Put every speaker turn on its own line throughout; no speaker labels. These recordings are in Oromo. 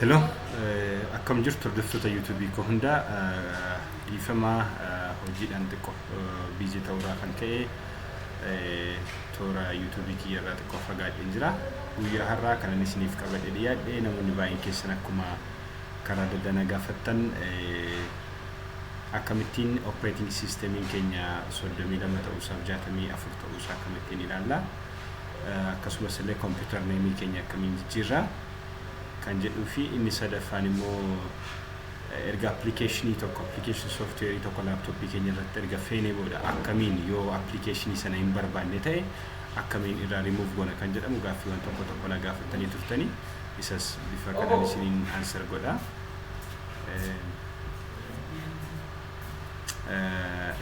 Hello, akkam jirtu hordoftoota YouTubeii koo hundaa? Dhiifamaa, hojiidhaan xiqqoo busy ta'uurraa kan ka'e toora YouTubeii kiyyarraa xiqqoo fagaadheen jira. Guyyaa har'aa kanan isiniif qabadhe dhiyaadhe, namoonni baay'een keessan akkuma karaa adda addaa na gaafattan, akkamittiin operating systemiin keenya 32 ta'uusaaf 64 ta'uusaa akkamittiin ilaalla. Akkasumas illee computer nameii keenya akkamiin jijjiirraa kan jedhuu fi inni sadaffaan immoo erga applicationii tokko, application softwareii tokko laaptooppii keenya irratti erga feenee booda, akkamiin yoo applicationii sana hin barbaanne ta'e akkamiin irraa rimuuf goona kan jedhamu gaaffiiwwan tokko tokko na gaafatanii turtanii, isas bifa kanaan isiniin answer godha.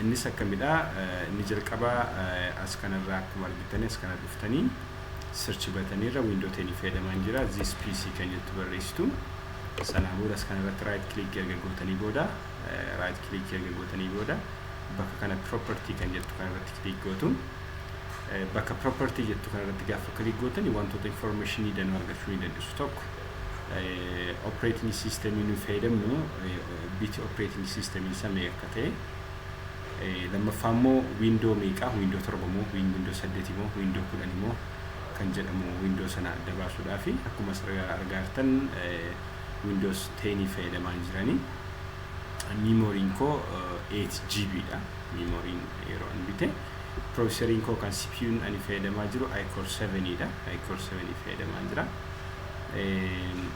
Innis akkamidha? Inni jalqabaa as kanarraa akkuma argitanii as kana dhuftanii search buttonirra Window 10 fayyadamaan jira, "This PC" kan jettu barreessitu. Sanaa booda as kanarratti right click erga gootanii booda, right click erga gootanii booda, bakka kana "Property" kan jettu kanarratti click gootu. Bakka "Property" jettu kanarratti gaafa click gootanii wantoota informationii danuu argachuu ni dandeessu. Tokko, operating systemii nu fayyadamnu bit operating systemii isa meeqa akka ta'e. Lammaffaa immoo window meeqa, window 7 moo window 8 moo window 10 moo kan jedhamu window sana adda baasuudhaa fi akkuma asirraa argaa jirtan Windows 10 fayyadamaa jiranii. Memoryiin koo 8 GB dha memoryiin yeroo an bite. Processoriin koo kan CPU'n ani fayyadamaa jiru iCore 7 dha, iCore 7 fayyadamaa jira.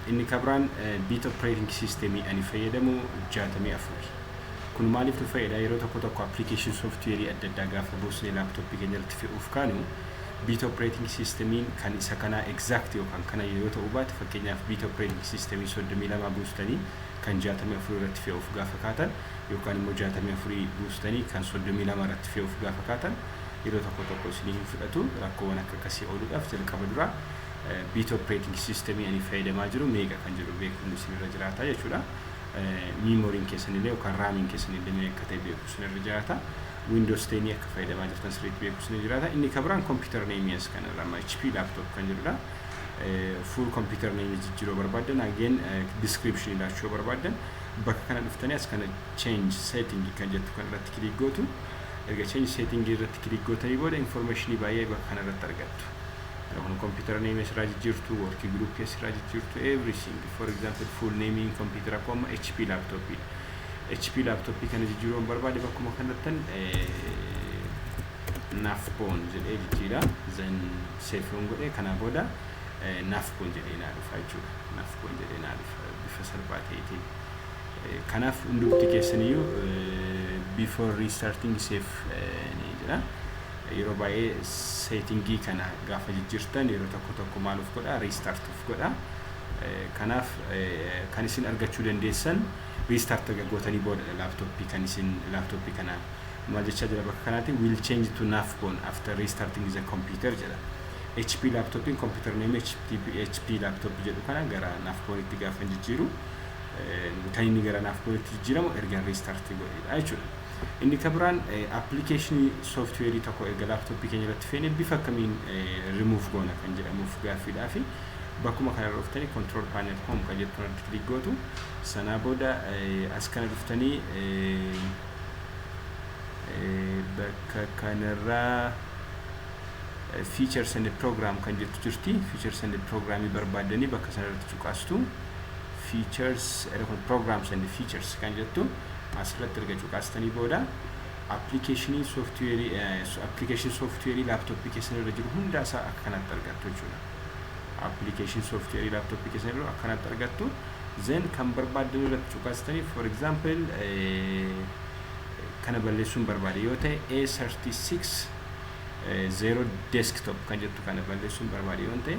Inni kabiraan bit operating systemii ani fayyadamu 64. Kun maaliif nu fayyada? Yeroo tokko tokko application softwareii adda addaa gaafa buusnee laaptooppii keenya irratti fe'uuf kaanu, bit operating systemiin kan isa kanaa exact yookaan kana yoo ta'uu baate, fakkeenyaaf bit operating systemii 32 buustanii kan 64 irratti fe'uuf gaafa kaatan, yookaan immoo 64 buustanii kan 32 irratti fe'uuf gaafa kaatan, yeroo tokko tokko isinii hin fudhatu. Rakkoowwan akka akkasii ooluudhaaf jalqaba dura bit operating systemii ani fayyadamaa jiru meeqa kan jedhu beekuun isinirra jiraata jechuudha. Memoryiin keessanillee yookaan RAMiin keessanillee meeqa akka ta'e beekuu isinirra jiraata. Windows 10 akka fayyadamaa jirtan sirriitti beekuu isinirra jiraata. Inni kan biraan computer name as kanarra amma HP laptop kan jedhudha. Full computer name jijjiiruu barbaaddan, again description ilaachuu barbaaddan, bakka kana dhuftanii as kana "Change setting" kan jettu kan irratti click gootu. Erga "Change setting" irratti click gootanii booda informationii baay'ee bakka kana irratti argattu. Kun computer name asirraa jijjiirtu, work group asirraa jijjiirtu, everything. For example, full name computer akkuma amma HP laptop. HP laptop kana jijjiiruu barbaade, bakkuma kanattan "Naafboon" jedhee jijjiira. Then save yoon godhe, kanaa booda "Naafboon" jedhee naa dhufa jechuudha. "Naafboon" jedhee naa dhufa bifa salphaa ta'eetiin. Kanaaf hundumti keessaniyyuu "Before restarting, save" ni jedha. Yeroo baay'ee settingii kana gaafa jijjiirtan yeroo tokko tokko maal of godha? Restart of godha. Kanaaf kan isin argachuu dandeessan restart erga gootanii boodadha laaptooppii kan isin laaptooppii kana. Maal jechaa jira bakka kanaatti? "Will change to Nafbon after restarting the computer" jedha. HP laptopiin computer name HP laptop jedhu kana gara Nafbonitti gaafa jijjiiru, kan inni gara Nafbonitti jijjiiramu erga restart godhedha jechuudha. Inni kan biraan applicationii softwareii tokko erga laaptooppii keenya irratti feene bifa akkamiin remove goona kan jedhamuuf gaaffiidhaa fi bakkuma kana dhuftanii control panel, home kan jettu irratti click gootu. Sanaa booda as kana dhuftanii bakka kanarraa "Features and program" kan jettu jirti. Features and programii barbaaddanii bakka sana irratti cuqaastu. Features, "Programs and features" kan jettu asirratti erga cuqaastanii booda applicationii softwareii, application softwareii laaptooppii keessan irra jiru hundaa isaa akka kanatti argattu jechuudha. Application softwareii laaptooppii keessan irra akka kanatti argattu. Then kan barbaaddan irratti cuqaastanii, for example, kana balleessuun barbaade yoo ta'e, A36 zero desktop kan jettu kana balleessuun barbaade yoo ta'e,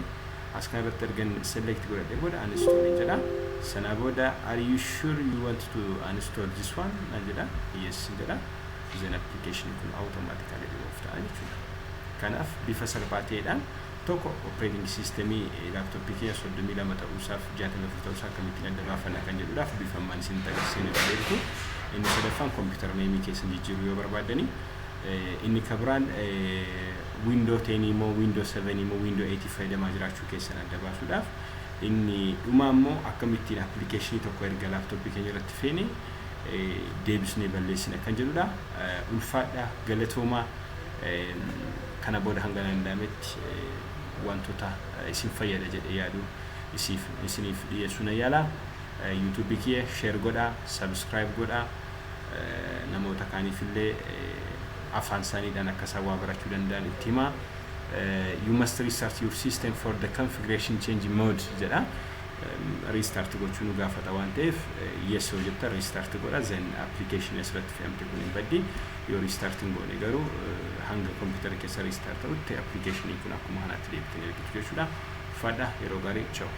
as kana irratti ergan select godhadhee booda "Uninstall" jedha. Sanaa booda "Are you sure you want to uninstall this one?" naan jedha. "Yes" jedha. Then application kun automatically remove ta'a jechuudha. Kanaaf bifa salphaa ta'eedhaan tokko operating systemii laaptooppii keenya 32 ta'uusaaf 64 ta'uusaa akkamittiin adda baafanna kan jedhuudhaaf bifa ammaan isin agarsiisne beektu. Inni sadaffaan computer nameii keessan jijjiiruu yoo barbaaddanii, inni kabiraan Window 10 immoo Window 7 immoo Window 8 fayyadamaa jiraachuu keessan adda baasuudhaaf. Inni dhumaa immoo akkamittiin applicationii tokko erga laptopii keenya irratti feene deebisnee balleessina kan jedhudha. Ulfaadha, galatoomaa. Kana booda hanga danda'ametti wantoota isin fayyada jedhee yaadu isiniif dhiyeessuu nan yaala. YouTubeii kiyya share godhaa, subscribe godhaa, namoota kaaniif illee afaan isaaniidhaan akka isaan waa barachuu danda'an itti himaa. "You must restart your system for the configuration change mode" jedha. Restart gochuu nu gaafata waan ta'eef, yes yoo jettan restart godha, then application asirratti fe'amte kun hin baddi. Yoo restart hin goone garuu hanga kompiitara keessa restart ta'utti applicationii kun akkuma kanaatti deebitanii argitu jechuudha. Ulfaadha, yeroo gaarii, ciao.